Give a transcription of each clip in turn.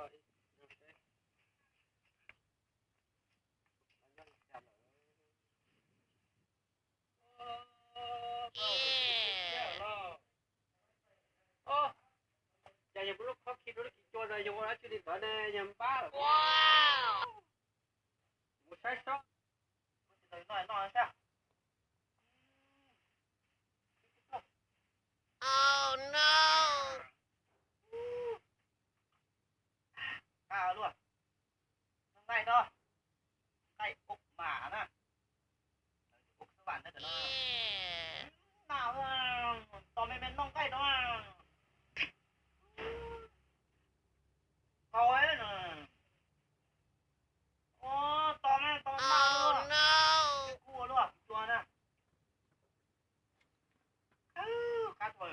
Ces yog kuv lub khob khi rau lub kis cua ntawd yog ua dab tsi li ntawd ne, yog npab lawm. Mus saib seb. Nqaij no, nqaij ua mas na, ua xab vam na cov no. Tos me me noj nqaij no. Tau, tos me tos noj luaj, kuj ua luaj cua na. Qab tua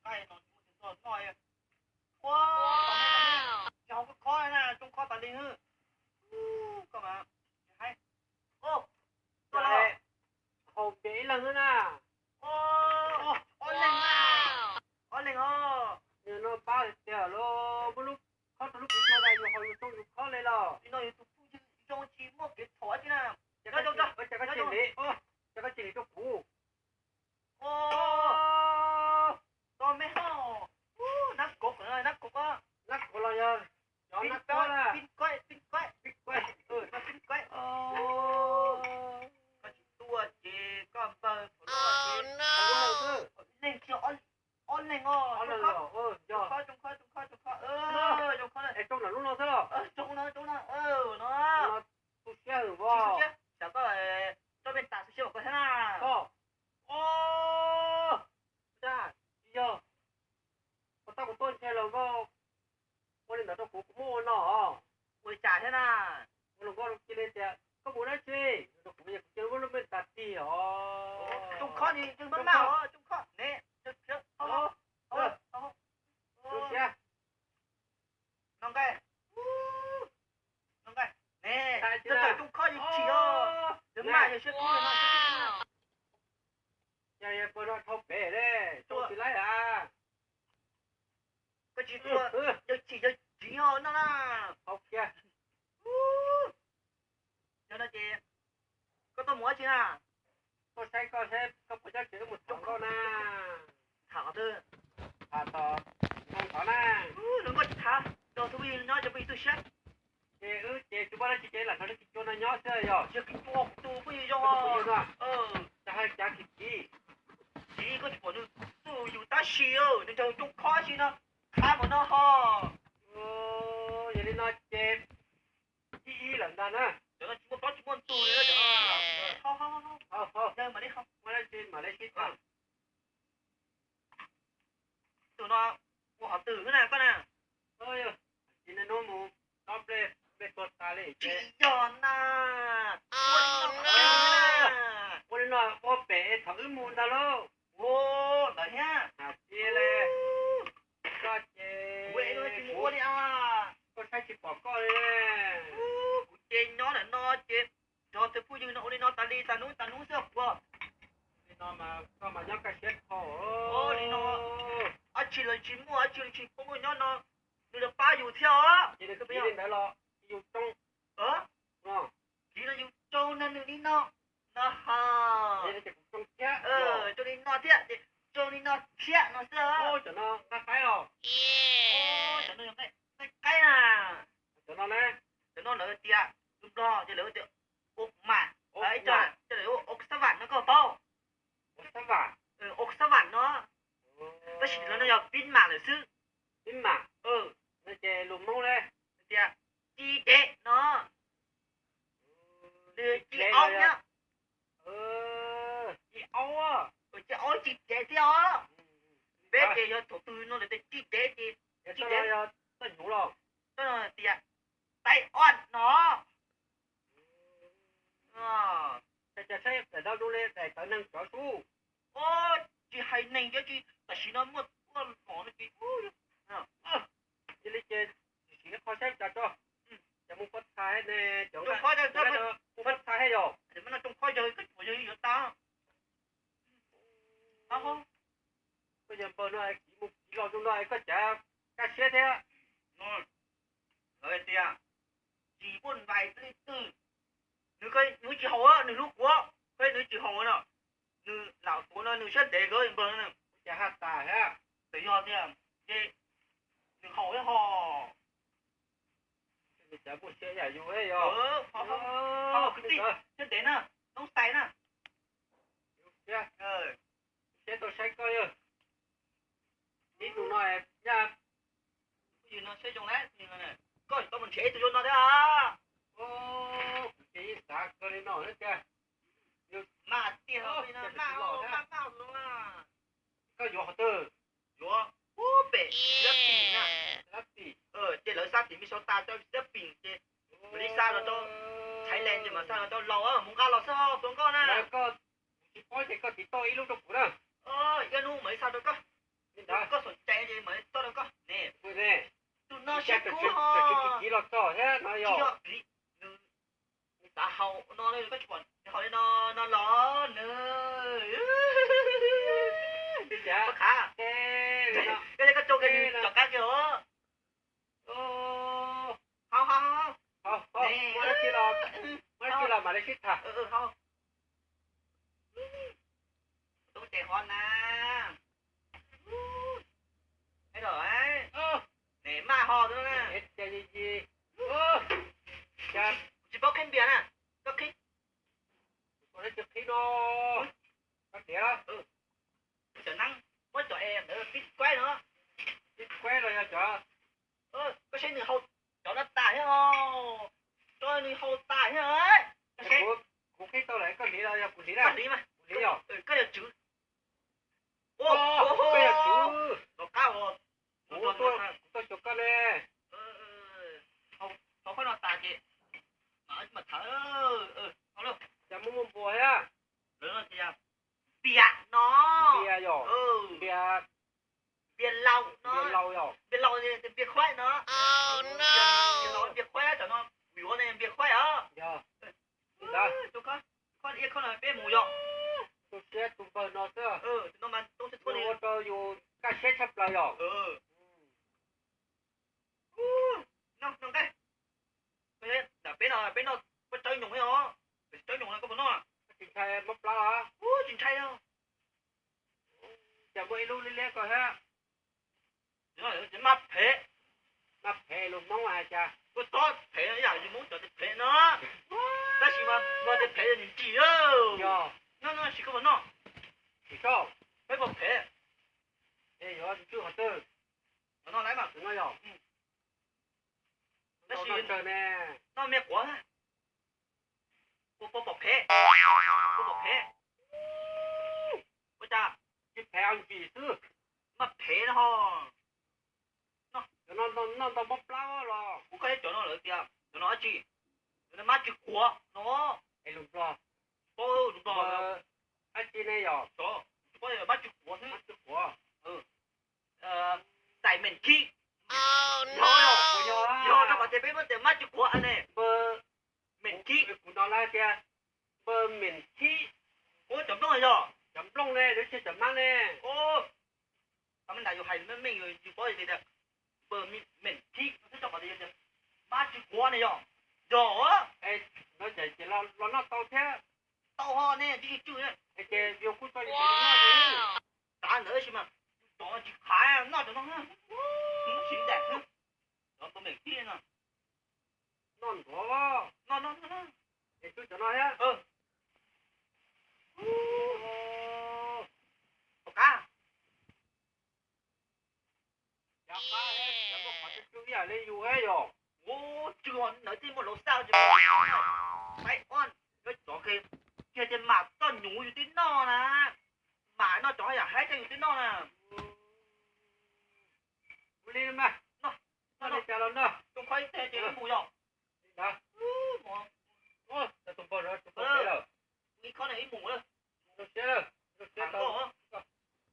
nqaij no tsis muaj tus noj. Ua, nyob hauv koj khob na, tsoo khob tas li hwb. Koj mas, haib. Haus pem ib leeg na. Ob leeg, ob leeg os. Nim no pab tiag los muab lub khob rau lub kis cua ntawd yus haus yus tsoo yus khob li los. Nim no yus tus phooj ywg zoo tsis muaj kev txhaum dab tsi na. Ces koj cia li, ces koj cia li rau kuv. Tos me hov, nab kaum, nab kaum, nab kaum los yog cov nab kaum, pib kaib, pib kaib, pib kaib, pib kaib. Koj tsis tuaj ces koj npawg, neeg tsis ob leeg os, tsoo khob, tsoo khob, tsoo khob, tsoo khob, tsoo khob, es tsoo nram lub no xwb los? Tsoo no, tsoo no, no. Tu siab hwm vos. Xyov koj, koj peb tas tu siab koj thiab na. Koj, o, tsis yog, puas tab kuv tuaj ntshe los koj ua li ntawd rau kuv, kuv muab ua no. Ua li cas thiab na? Ua los koj cia li tias koj mus dab tsi rau kuv, kuv cia li muab lub me tas tig os. Tsoo khob ni, tsoo maj maj os, tsoo khob ne. Tsoo siab. No nqaij, no nqaij ne, tsoo khob yog tsim os, yog maj yog siab kub no. Yog puas no dhau pem ne, tsoo tsis laib a. Koj tsis tuaj, yog tsim yog tsim os no na. Hauv kiag. Yog no ces koj tuaj mus dab tsi na? Tuaj saib koj saib koj puas nyob tsev, wb mus tham koj na. Tham qhov twg? Tham tom ntoo tod na. Los koj tsis tham, nrog tus phooj ywg nyob ces phooj ywg tu siab. Ces wb ces tsis muaj dab tsi ces lam nrog lub kis cua no nyob xwb yog. Yog kis cua tus phooj ywg zoo. Tus phooj ywg no. Cas hais cav kim kim. Txiv, koj tsis pom nws tu yus tab sis, nws nrog yus tsoo khob si no, qhab npaum no ho. Yog li no ces ib ib lawm ntag na. Cov no tsis muaj plaub tsis muaj ntug li na cov no. Muaj dab tsi mam li sib tham. Tus no ua qhov twg xwb na koj na? Tsis naj nub mus dob nplej, nplej tuag tas li. Tsis yog na. Ua li no, ua pem es thaum wb mus ntag lauj. Ua ntawd thiab. Hais tias li, koj ces ua li a, koj saib tsis pom koj li. Kuv ces nyob ntawm no ces nrog tus phooj ywg no ua li no tas li tas hnub tas hnub xwb puas. Li no mas koj mas nyob kaj siab kho. Li no, dab tsi los tsis muaj, dab tsi los tsis poob, nyob no nws los pab yus thiab os. Ces nws twb piav li ntawd los yus tsoo. Kiv no yus tsoo na nws li no. No ho. Tsoo li no thiab ces tsoo li no thiab no xwb. Cov no nqaij qaib los? Cov no yog nqaij qaib na. Cov no ne? Cov no lawv tias, tus Nplog ces lawv tias ua mas, ib co lawv ua xab vam no koj paub. Ua xab vam. Ua xab vam no. Tab sis lawv no yog pib mam lawm xwb. Pib mam. No ces lus Hmoob ne tias ci dev no. Ci aub thiab. Ci aub, ci aub ci dev thiab os. Peb ces yog thaum twg no lawv tias ci dev ces ci dev. Toj hnyuv los? Toj no tias taib ob no. Cas saib daim no zoo li daim tawv neeg cov sub. Tsis hais neeg thiab tsis, tam sim no muaj tuaj los no ces cia li ces sim qho saib cas tso. Ces mus pov txha ne, cov mus pov txha thiab yog. Tsoo khob yawg koj tsuas yawg yuav tau. Koj yawg npawg no kiv mus kiv los zoo no koj cav kaj siab thiab. Tias, tsis muaj npais li twg, nws, nws tsis haus, nws hlub kuv, nws tsis haus no, nws lam tuav no nws siab ntev kawg npawg no. Cas haj tas thiab. Txawm yog tias, ces nws haus thiab ho. Cas muaj siab yam yus yog. Ho kwv tij, siab ntev na, noob tais na. Siab, siab tau saib koj yog. Ib tug no, yog, no siab zoo lawm, koj tsis tau mus nrhiav ib tug zoo no thiab. Kuv ces yeej xav kawg li no thiab tiag. Mas tiag, maj maj no. Koj yuav qhov twg? Yuav pem Philippines na. Philippines. Ces lawv xa tim Minnesota rau Philippines ces mam li xa los rau Thailand ces mam xa los rau Laus, mus nqa los xwb ho tus nkauj na. Koj tsis paub ces koj tiv toj ib lub rau kuv na. Ib hnub mam li xa rau koj. Koj xom cai ces mam li toj rau koj ne. Tus no siab kub ho. Tsis kiv los txog thiab no yog. Nws xav haus no, koj tsis pom haus li no, no los nws. Koj khav. Koj, koj tsoo kiag nws cov kab kiag os. Haus, haus, haus. Muaj dab tsi los, muaj dab tsi los mam li sib tham. Tub ces ho na. Nws maj ho xwb na. Tsis paub qhib npias na. Koj qhib. Koj qhib no. Koj tiav. Cov neeb, muab cov es ntawd pib kuaib no. Pib kuaib los yog cov. Koj saib nws haus cov no tas thiab os. Cov nws haus tas thiab. Kuv qhib tau lawm, koj hliv los yog kuv hliv na? Koj hliv mas. Kuv hliv yog. Koj yog tswv. Koj yog tswv. Tom qab os. Kuv tuaj xyuas koj ne. Haus koj no tas ces mam tham. Cas muaj muaj npua thiab? Npias no. Npias yog. Npias. Npias laus no. Npias laus yog. Npias laus, npias khuaib no. Npias laus, npias khuaib cov no. Kuv yuav ne npias khuaib os. Yog. Koj ib khub no peb mus yog. Tu siab tus npawg no xwb. Tus no mas ua rau yus kaj siab tshaj plaws yog. Peb no, peb noj, peb tsawb nyoos os. Tsawb nyoos no koj puas noj? Tsis ntshai mob plab los? Tsis ntshai os. Cas muaj ib lub liab liab ko thiab. Maj phem. Maj phem lus Hmoob hais cas? Koj txhob phem yam yus Hmoob cov tias phem no. Tab sis mas tias phem nws ntsim. Yog. Noj, noj sis koj puas noj? Tsis tau. Peb puas phem? Es yuav tswj qhov twg? Qhov no lawm mas. Qhov no yog. Tab sis noj me quav, puas pom phem? Puas pom phem? Ua cas? Tsis phem, ntsim xwb. Maj phem no ho. Cov no noj ntau mob plab los. Kuv koj ib cov no lawv tias cov no dab tsi? Cov no mab tsw quav no. Es lus Nplog, paub lus Nplog dab tsi ne yog? Mab tsw quav xwb. Mab tsw quav. Xais meem khib. Yog, yog rau qhov tias peb muab tias mab tsw quav ne. Npawg meem khib. Kuv hnov lawv tias npawg meem khib. Ua cov nplooj yog? Cov nplooj ne, lawv tsis cov mab ne. Tau me ntawd yus hais meej meej yus paub tias npawg meem khib, twb tau qhov tias mab tsw quav ne yog. Yog. Los noj tau thiab. Tau ho ne, tsis tsw. Ces yus kuj tau yus noj. Tav ntawd sis mas cov tsis khav noj cov no, tsis ntaim xwb. Cov tus meem khib no. Noj nthuav, noj, noj, noj, noj. Es tsw cov no thiab. Tom qab. Cov qab, cov muaj qhov tsw tsw ib yam li yus thiab yog. Ua tsw ntawd thiaj muaj lov xaj. Saib ob, cov kiag tias mam txoj nyuv yus twb noj na. Mam noj cov yam haib coj yus twb noj na. Ua li mas, noj li cas los noj. Tsoo khob ib teg ces mus yog. Tus npawg no, tus npawg pem lawm. Ib khob no ib mus lawm. Zoo siab lawm, zoo siab tau.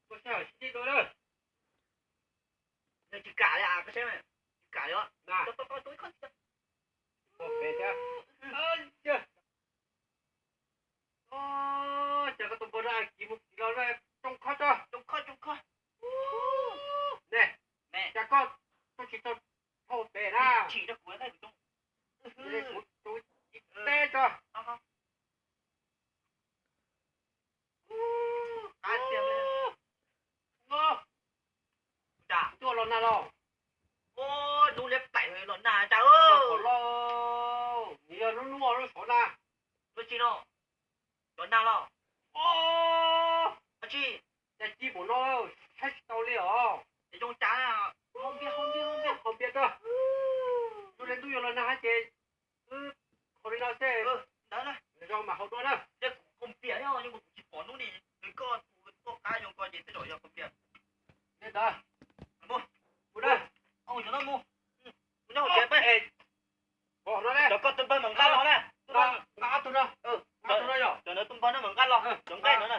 Koj sij hawm sib ntsib dua lawm. Nws tsis kam li, koj saib, tsis kam li os. Tau, tau, tau ib khob. Pem thiab. Cas koj tus npawg no kiv mus kiv los tsoo khob tso. Tsoo khob, tsoo khob. Ne, cas koj tsis tau dhau pem na. Tsis rau kuv na, kuv tsoo. Kuv teb tso. Tuaj los nag los? Hnub liab pem los nag cas. Los, nws yog hnub hnub lub sov na. Lub tsis no, los nag los? Ab tsi, cas ci pum no, saib tsis tau li os. Zoo cas, haus npias, haus npias, haus npias, haus npias tso. Hnub liab hnub yuav los nag hab ces wb haus li no xwb. Ntawd na, zoo mas haus dua na. Kuv haus npias, kuv tsis pom hnub ni, nws koj tus tuaj qab zoo ko ces tej zaum yog haus npias. Ntawd, mus na. Cov koj tus npawg mam nqa los na. Ob tug no, ob tug no yog cov ntawd tus npawg no mam nqa los, cov nqaij no na.